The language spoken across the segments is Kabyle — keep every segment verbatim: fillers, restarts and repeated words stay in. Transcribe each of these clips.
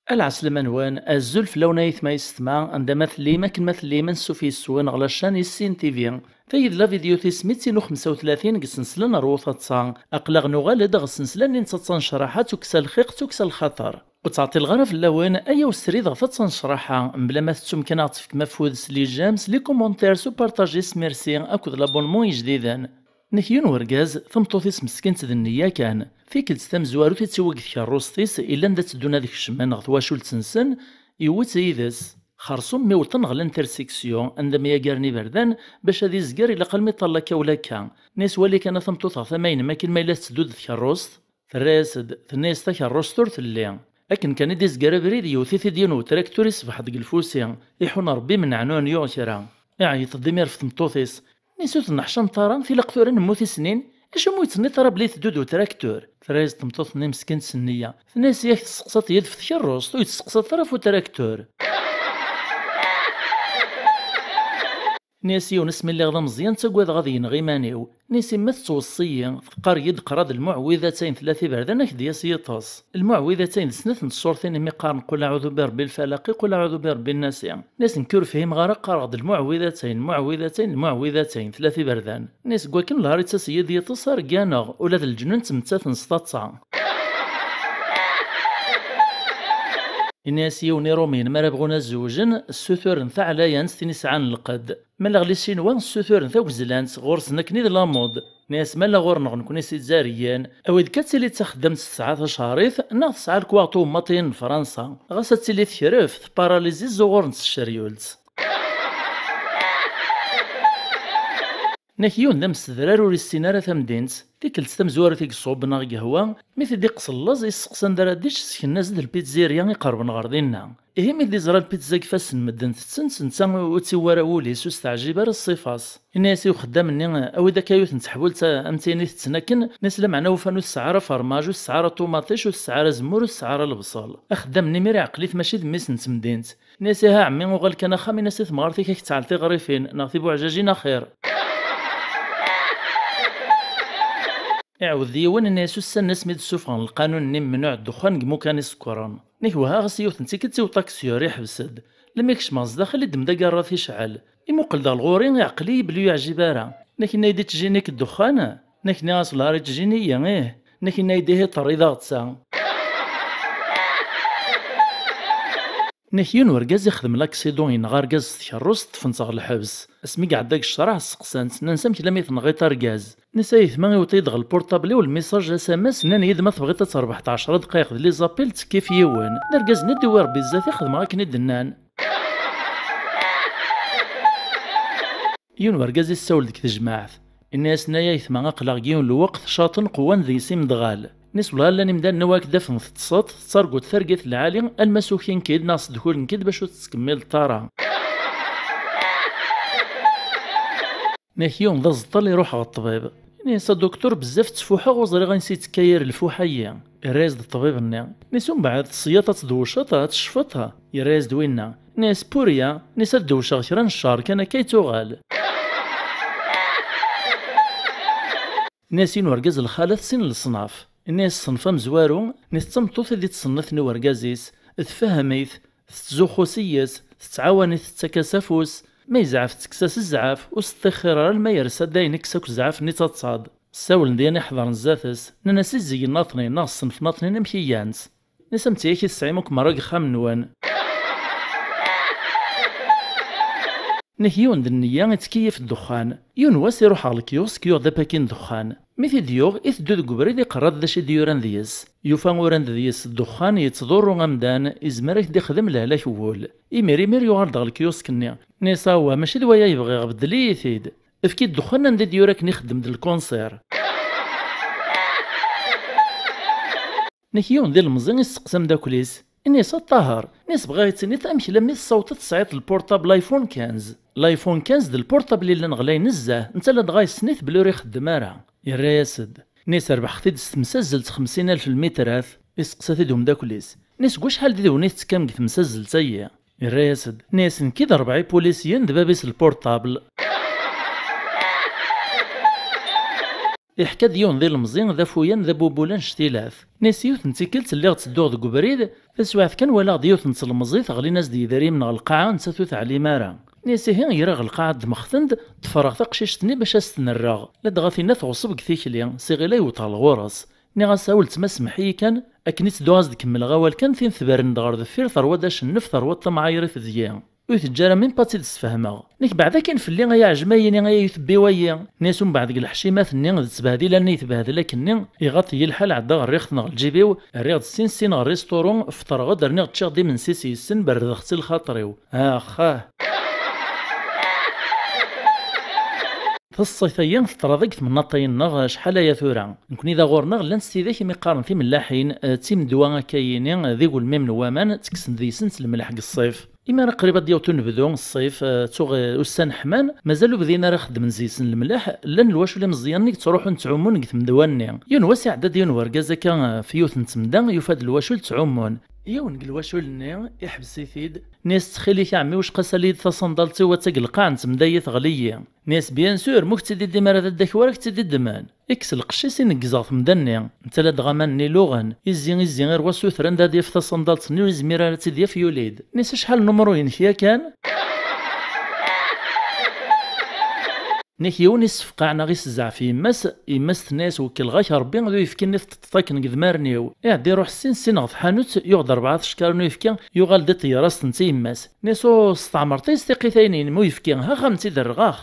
Lɛeslama-nwen, azul fell-awen ayetma yessetma, anda ma tellim, akken ma tellim, ansuf yes-wen ɣer la chaîne Issin T V. Tayi d la vidéo tis mitin u xemsa u tlatin deg ssensla n Rwu Taḍsa. Aql-aɣ nuɣal-d ɣer ssensla-nni n taḍsa n ccraḥa, tukksa lxiq, tukksa lxaṭer. Ur ttɛeṭṭileɣ ara fell-awen, ayaw srid ɣer taḍsa n ccraḥa, mebla ma tettum kan ad ɣ-tefkem afud s les j'aime, s les commentaires, s upartaji, s merci, akked l'abonnement ijdiden. Nek yiwen urgaz, tameṭṭut-is meskint d nniya kan. Tikkelt tamezwarut i tt-iwwi deg tkerrust-is, illan da tteddun ad kecmen ɣer twacult-nsen, yewwi-tt yid-s. Xersum mi wwḍen ɣer l'intersection, anda myagaren iberdan, bac ad izger ilaq almi ṭṭal akka u lakka. Nis wali kan a tameṭṭut ɣer tama-inem akken ma yella tetteddu-d tkerrust. Terra-yas-d, tenna-yas takerrust ur telli. Akken kan i d-izger abrid, yewwet-it-id yiwen utraktur iṣbeḥ-d deg lfusi. Iḥun Rebbi menɛen ur yuɣ kra. Iɛeyyeḍ-d imir ɣef tmeṭṭut-is. Nis ur tenneḥcameḍ ara, tilaq tura nemmut i snin? Acu umi ur tenniḍ ara belli iteddu-d utraktur? Terra-yas-d tmeṭṭut-nni meskint s nniya. Tenna-yas yak testeqsaḍ-iyi-d ɣef tkerrust, ur yi-testeqsaḍ ara ɣef utraktur. Nni-as yiwen asmi lliɣ d ameẓyan ttagadeɣ ad yenɣ iman-iw. Nni-as yemma tettweṣṣi-yi, teqqar-iyi-d qqar-d lmuɛwidatayn tlata iberdan ad k-d-yas yiṭes. Lmuɛwidatayn d snat n tṣurtin imi qqaren qul aɛudu bi rebbi lfalaqi, qul aɛudu bi rebbi nnasi. Nni-as nekk ur fhimeɣ ara, qqareɣ-d lmuɛwidatayn, lmuɛwidatayn, lmuɛwidatayn, tlata iberdan. Nni-as deg wakken lhar ittas-iyi-d yiṭes ar gganeɣ, ula d leǧnun ttmettaten s taḍsa. Ini-as yiwen Iṛumyen mi ara bɣun ad zewjen, ssuturen taɛlayant tin isɛan lqedd. Ma leɣli Ccinwa ssuturen tagezlant, ɣur-sen akken i d la mode. Ini-as ma la ɣur-neɣ nekni s Izzayriyen, awi-d kan ad tili d taxeddamt tesɛa tacehṛit, neɣ tesɛa lekwaɣeḍ uwemmaṭiyen n Fransa. Ɣas ad tili tekref, tparalizi ẓẓuɣuren-tt tceryult. Nek yiwen d amsedrar ur issin ara tamdint. Tikkelt tamezwarut i iṣubben ɣer gehwa, mi t-id-iqqes llaẓ, yesteqsa anda ara d-ičč, sken-as-d lpizzeria iqerben ɣer dinna. Ihi mi d-iẓra lpizza deg ifassen n medden tetten-tt, netta ur tt-iwwi ara wul-is, ur s-teɛjib ara ṣṣifa-s. Yenna-yas i uxeddam-nni, awi-d akka yiwet n teḥbult am tin i tetten akken, nni-as lameɛna ufan ur tesɛi ara fermaj, ur tesɛi ara ṭumaṭic, ur tesɛi ara azemmur, ur tesɛi ara lebṣel. Axeddam-nni imir iɛqel-it mačči d mmi-s n temdint. Nni-as aha a ɛemmi uɣal kan axxam, ini-as i temɣart-ik ad k-tɛelleq tiɣrifin, neɣ tibuɛjajin axir. Iɛawed yiwen, nni-as ussan-nni asmi d-ssufɣen lqanun-nni memnuɛ ddexxan deg imukan isekkren. Nek wehhaɣ-as yiwet n tikkelt i uṭaksiyur, iḥbes-d. Lmi kecmeɣ zdaxel, iddem-d agarrat icɛel. Imuqel-d ɣer ɣur-i, iɛqel-iyi belli ur yeɛjib ara. Nek yenna-yi-d ittjini-k ddexxan? Nek nniɣ-as lhar ittjini-yi, ih. Nek yenna-yi-d ihi ṭerri d aɣetta. Nek yiwen urgaz ixdem laksiḍun, yenɣa argaz s tkerrust, ṭṭfen-t ɣer lḥebs. Asmi iɛedda deg ccreɛ, sseqsan-t, nnan-s amek lammi tenɣiḍ argaz? Nni-as ayetma iwweḍ-iyi-d ɣer lpurṭabl-iw lmisaj S M S, nnan-iyi-d ma tebɣiḍ ad terbeḥ ɛecra dqayeq d les appels, ttekki ɣef yiwen. D argaz-nni d-iwwi Rebbi zdat-i, xedmeɣ akken i d-nnan. Yiwen urgaz issawel deg tejmaɛt. Inna-yasen ay ayetma, aql-aɣ deg yiwen lweqt caṭen qwan deg-s imedɣal. Nni-as wellah llan imdanen awa k-d-afen teṭṭseḍ, tettarguḍ targit lɛali, alma sukin-k-id neɣ ssedhulen-k-id bac ur tettkemmileḍ ara. Nek yiwen d aẓeṭṭal iruḥ ɣer ṭṭbib. Ini-as a duktur, bezzaf ttfuḥeɣ, ur ẓriɣ ansi yettekka yir lfuḥ-ayi. Irra-yas-d ṭṭbib-nni. Nni-as umbeɛd tesyaḍ ad tdewceḍ, ad tecfeḍ? Irra-yas-d winna. Nni-as purya. Nni-as ad dewceɣ kra n ccer kan akka yettuɣal. Nni-as yiwen urgaz lxalat sin leṣnaf. Nni-as ṣṣenf amezwaru, nni-as d tameṭṭut i d-ittṣennifen i urgaz-is, tfehhem-it, tettzuxxu s yes, tettɛawan-it, tettak-as afus, ma yezɛef tekkes-as zzɛaf, ur s-ṭṭixxir ara alma yersa-d ayen ikkes akk zzɛaf-nni d taḍsa-d. Ssawlen-d yan iḥedren zdat-s, nnan-as i zzeg n aṭnin neɣ ṣṣenf n aṭnin amek i gan-tt. Nni-as am ttiyaki tesɛim akk merra deg uxxam-nwen. Nek yiwen d nniya ittkeyyif ddexxan. Yiwen wass iruḥ ɣer lekyusk, yuɣ-d apaki n ddexxan. Mi t-id-yuɣ, iteddu deg ubrid, iqerra-d d acu i d-yuran deg-s. Yufa uran-d deg-s ddexxan yettḍurru amdan, izmer ad k-d-ixdem lehlak n wul. Imir imir yuɣal-d ɣer lekyusk-nni. Nni-as awah, mačči d waya i bɣiɣ, beddel-iyi-t-id. Efk-iyi-d ddexxan anda i d-yura akken ixeddem d lkunṣir. Nek yiwen d ilemẓi isteqsa ameddakel-is, ini-as a Ṭaher, ini-as bɣiɣ i d-tiniḍ amek lammi tessawḍeḍ tesɛiḍ lpurṭabl iPhone quinze. L'iPhone quinze d lpurṭabl yellan ɣlay nezzeh, netta ladɣa yessen-it belli ur ixeddem ara. Yerra-yas-d. Nni-as rebḥeɣ-t-id s temsazzelt xemsin alef lmitrat. Isteqsa-t-id umeddakel-is, nni-as deg wacḥal d idwen i tettekkam deg temsazzelt-ayi? Yerra-yas-d. Nni-as nekk i d rebɛa ipulisyen d bab-is lpurṭabl. Iḥka-d yiwen d ilemẓi d afuyan d abubul annect-ilat. Nni-as yiwet n tikkelt lliɣ ttedduɣ deg ubrid, taswiɛt kan walaɣ-d yiwet n tlemẓit ɣlin-as-d yidrimen ɣer lqaɛa nettat ur teɛlim ara. Nni-as ihi gra ɣer lqaɛa ddmeɣ-ten-d, ḍefreɣ taqcict-nni bac as-ten-rreɣ, ladɣa tinna tɣeṣṣeb deg tikli, s iɣil ay wwḍeɣ ɣur-s. Nniɣ-as a weltma semmeḥ-iyi kan, akken i ttedduɣ ad s-d-kemmleɣ awal kan tin tberren-d ɣer deffir terwa-d acennef terwa-d tamɛayrit deg-i. Ur teǧǧa ara même pas ad tt-id-sfehmeɣ. Nekk beɛd akin fell-i ay aɛejmayi-ni ay ayt-bbi wayi. Nni-as umbeɛd deg leḥcimat-nni d ttbehdila-nni yetbehdel akkenni, iɣaṭ-iyi lḥal ɛeddaɣ rriɣ-t neɣ lǧib-iw, rriɣ-d sin sin ɣer risturu, feṭreɣ-d rniɣ ččiɣ-d imensi s yessen berrdeɣ-tt i lxaṭer-iw. Axxah. Taṣṣayt-ayi teṭṭraḍ deg tmennaṭ-ayi-nneɣ acḥal aya tura. Nekni da ɣur-neɣ llant s tidak imi qqaren timellaḥin, eh, d timedwa akka-yini, eh, d igelmimen n waman, ttekksen deg-sent lemleḥ deg ṣṣif. Imi ara qrib ad d-yaweḍ unebdu, ṣṣif, eh, tuɣ, eh, ussan ḥman, mazal ur bdin ara xeddmen deg-sen lemleḥ, llan lwacul imeẓyanen i yettruḥun ttɛumun deg tmedwa-nni. Yiwen wass iɛedda-d yiwen wergaz akka, eh, f yiwet n temda, yufa-d lwacul ttɛumun. Yiwen deg lwacul-nni iḥbes-it-id, nni-as ttxil-ik a ɛemmi wicqa sali-d taṣandalt-iw ad tag lqaɛ n temda-yi teɣli-yi. Nni-as bien sûr, ma ur k-tt-id-iddim ara d addak wara k-tt-id-iddmen. Ikkes lqecc-is ineggez ɣer temda-nni. Netta ladɣa aman-nni luɣen. Izzi, izzi, irwa sutren-d ad yaf taṣandalt-nni ur izmir ara ad tt-id-yaf yuli-d. Nni-as acḥal numru-inek yakan? Nni-ak yiwen issefqaɛ neɣ isezɛef yemma-s, yemma-s tenna-as wekkleɣ-ak Rebbi ad uyefk-nni teṭṭeḍ akken deg idmaren-iw. Iɛedda iruḥ sin sin ɣer tḥanut, yuɣ-d rebɛa teckaṛ n uyefki, yuɣal-d iṭeyyer-as-tent i yemma-s. Nni-as ur testeɛmreḍ-iyi s tiqitayin-inem uyefki, ha xa-m-tt-id-rreɣ ax.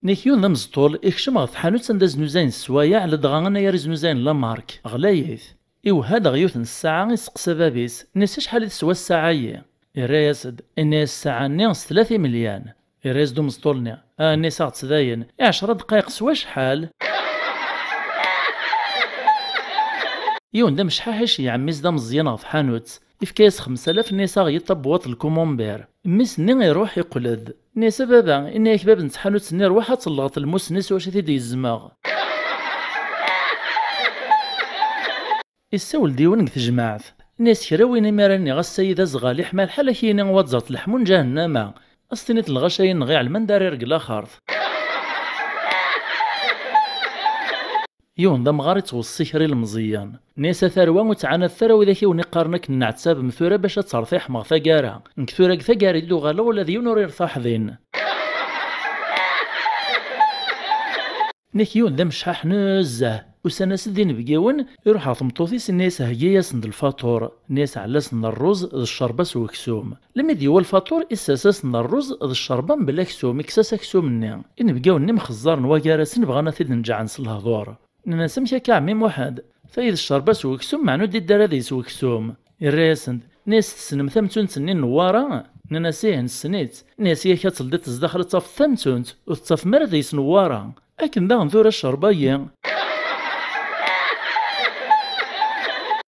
Nni-ak yiwen d amẓeṭṭul, ikcem ɣer tḥanut anda znuzayen sswayeɛ, ladɣa anayer iznuzayen la marque, ɣlayit. Iwehha-d ɣer yiwet n ssaɛa, iseqsa bab-is, nni-as acḥal i teswa ssaɛa-yi? Irra-yas-d, inna-yas ssaɛa-nni s tlata imelyan. Irra-yas-d umẓeṭṭul-nni, a nni-as aɣ-tt dayen, i ɛecra ddqayeq s wacḥal? Yiwen d amecḥaḥ iceyyeɛ mmi-s d ameẓyan ɣer tḥanut, ifka-yas xemsa alaf, nni-as aɣ-yi-d tabewwaṭ n lkumumber. Mmi-s-nni iruḥ iqqel-d. Nni-as a baba, inna-yak bab n tḥanut-nni rwaḥ ad tellɣeḍ lmus-nni s wacu i t-id-yezmeɣ. Issawel-d yiwen deg tejmaɛt. Nni-as kra win imi ara nniɣ ass-ayi d azɣal iḥma lḥal ad k-yini waẓẓert leḥmu n ǧahennama. Ad s-tiniḍ lɣaci-nneɣ iɛelmen d ara irgel laxert. Yiwen d amɣar ittweṣṣi kra ilemẓiyen. Nni-as a tarwa ur ttɛanadet ara widak i wen-iqqaren akken nneɛtabem tura bac ad tertiḥem ɣer taggara. Nekk tura deg taggara i d-uɣaleɣ ula d yiwen ur irtaḥ din. Nni-ak yiwen d amecḥaḥ nezzeh. Usan-as-d inebgiwen, iruḥ ɣer tmeṭṭut-is, inna-yas heggi-yasen-d lfaṭur. Nni-as ɛella-asen ṛṛuz d ccerba s weksum. Lmi d-yewwa lfaṭur, issers-asen ṛṛuz d ccerba mebla aksum, ikkes-as aksum-nni. Inebgawen-nni mxeẓẓaren wagar-asen, bɣan ad t-id-neǧǧɛen s lehdur. Nnan-as amek akka a ɛemmi Muḥend? Tayi d ccerba s weksum, meɛna ur d-iddi ara deg-s weksum. Irra-yasen-d, nni-as tessnem tamtunt-nni n Newwara? Nnan-as ih, nessen-itt. Nni-as yak ad teldiḍ zdaxel ad tafeḍ tamtunt, ur tettafem ara deg-s Newwara. Akken daɣen tura ccerba-yi.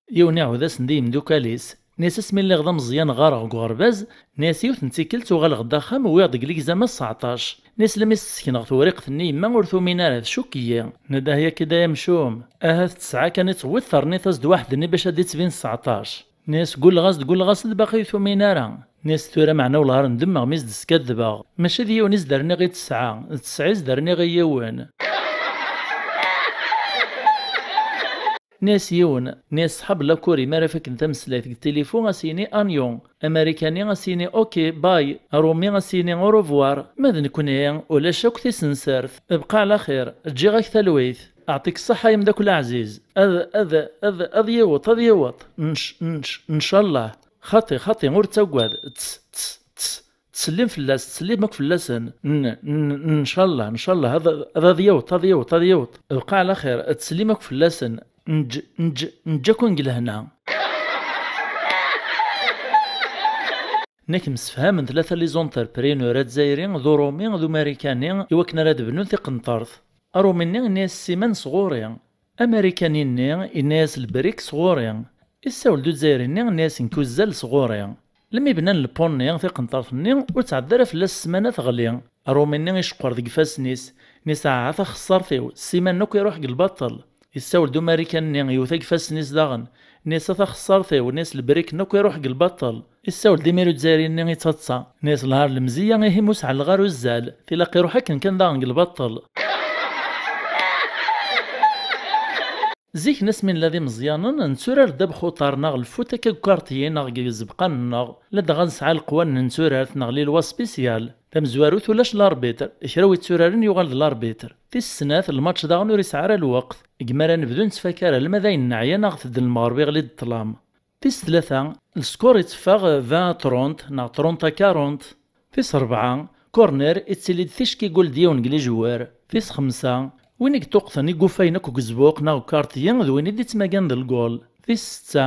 Yiwen iɛawed-asen-d i yimdukal-is. Nni-as asmi lliɣ d ameẓyan ɣareɣ deg uɣerbaz, nni-as yiwet n tikkelt uɣaleɣ-d axxam wwiɣ-d deg ligzama sseɛṭac. Nni-as lmi s-ssekneɣ tewriqt-nni yemma ur tumin ara tcukk-iyi. Nna-d ah yakki-d ay amcum, ahat tesɛa kan i tewwiḍ terniḍ-as-d waḥed-nni bac ad d-ittbin sseɛṭac. Nni-as gulleɣ-as-d gulleɣ-as-d baqi ur tumin ara. Nni-as tura meɛna wellah ar ndemmeɣ mi s-d-skaddbeɣ. Mačči d yiwen i s-d-rniɣ i tesɛa, d tesɛa i s-d-rniɣ i yiwen. Nni-as yiwen, nni-as ṣṣḥab n la Corée mi ara fakken tameslayt deg tilifu a s-yini anyo, amarikani a s-yini ok, bye, arumi a s-yini au revoir. Ma d nekkni, ulac akk tisensert. Bqa ɛla xir, ǧǧiɣ-ak talwit. Aɛṭik ṣṣeḥḥa a ameddakel aɛziz. Ad, ad, ad, ad yiweṭ, ad yiweṭ. Nc, nc, ncallah. Xaṭi, xaṭi, ur ttaggad. Ts, ts, ts. Ttsellim fell-as, ttsellim akk fell-asen. N, n, ncallah, ncallah, ad, ad, ad yaweḍ, ad yaweḍ, ad yaweḍ. Bqa ɛla xir, ttsellim akk fell-asen. Nǧ, nǧ, nǧa-ken deg lehna. Nni-ak msefhamen tlata les entrepreneurs, azzayri, d urumi, d umarikani, i wakken ara d-bnun tiqenṭert. Arumi-nni yenna-yas ssiman sɣur-i. Amarikani-nni yenna-yas lbrik sɣur-i. Issawel-d uzzayri-nni, yenna-yas nekk uzzal sɣur-i. Lmi bnan lpun-nni, tiqenṭert-nni, ur tɛedda ara fell-as ssmana teɣli. Arumi-nni iceqqer deg ifassen-is, nni-as ahat axeṣṣart-iw, ssiman akk iruḥ deg lbaṭel. Issawel-d umarikani-nni, iwet-ak ifassen-is daɣen, Nni-as: "A taxessart-iw", nni-as, "lebrik-nni akk iruḥ deg lbaṭel." Issawel-d imir uzzayri-nni ittaḍsa. Nni-as: "Lhar lemziyya, ihi mus ɛelleɣ ar uzzal. Tilaq iruḥ akken kan daɣen deg lbaṭel." Zik n asmi nella d imeẓyanen, netturar ddabex uṭar neɣ lfut akka deg ukarṭyi neɣ deg izebqan-nneɣ, ladɣa nesɛa leqwanen n turart neɣ les lois spéciales. Tamezwarut, ulac l'arbitre, kra wi tturaren yuɣal d l'arbitre. Tis snat, lmatch daɣen ur isɛi ara lweqt, deg mi ara nebdu nettfakar alma d ayen neɛya neɣ tedden lmeɣreb iɣli-d ṭṭlam. Tis tlata, lskur itteffeɣ vingt à trente neɣ trente à quarante. Tis rebɛa, corner ittili-d ticki gul d yiwen deg lijewwar. Tis xemsa, win i yeṭṭuqten i yufayen akk deg uzbuq neɣ deg ukarṭyi d win i d-ittmagan d lgul. Tis setta,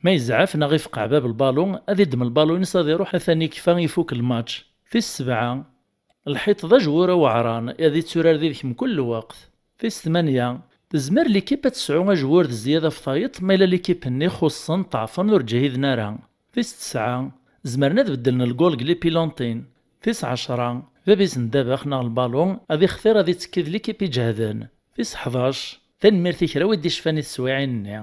ma yezɛef neɣ ifeqeɛ bab lbalu, ad iddem lbalu-ines ad iruḥ atan ikfa ifuk lmatch. Tis sebɛa, lḥiṭ d ajwur aweɛran, ad itturar did-k mkul lweqt. Tis tmanya, tezmer likip ad tesɛu ajwur d zzyada f tayeḍ ma yella likip-nni xuṣṣen, ṭṭeɛfen, ur ǧhiden ara. Tis tesɛa, zemren ad beddlen lgul deg lipilantin. Tis ɛecra, bab-is n ddabex neɣ lbalu ad ixtir ad ittekki d likip iǧehden. Tis ḥdac, tanemmirt i kra wi d-icfan i teswiɛin-nni.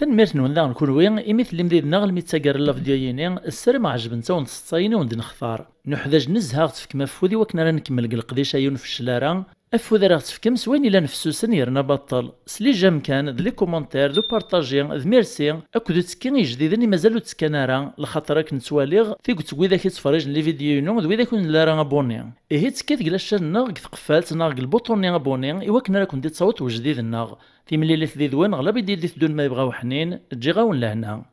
Tanemmirt-nwen daɣen kunwi imi tellim did-neɣ almi d taggara n la vidéo-yini. Ssarameɣ ɛejbent-awen tseḍsayin i wen-d-nextar. Nuḥdaǧ nezzeh a ɣ-tefkem afud i wakken ara nkemmel deg leqdic-a ur nfeccel ara. Afud ara ɣ-tefkem s wayen ilan fessusen yerna baṭel, s les j'aime kan, d les commentaires, d upartaji, d merci, akked uttekki i ijdiden i mazal ur ttekkan ara, lxaṭer akken ttwaliɣ tiget n widak i ttferrijen les vidéos-inu d widak ur nelli ara abonné. Ihi ttekki deg la chaîne-nneɣ deg tqeffalt neɣ deg lbuṭun-nni abonné i wakken ara ken-d-ittaweḍ wejdid-nneɣ. Timlilit did-wen ɣlab i d-yelli teddun ma yebɣa uḥnin, ǧǧiɣ-awen lehna.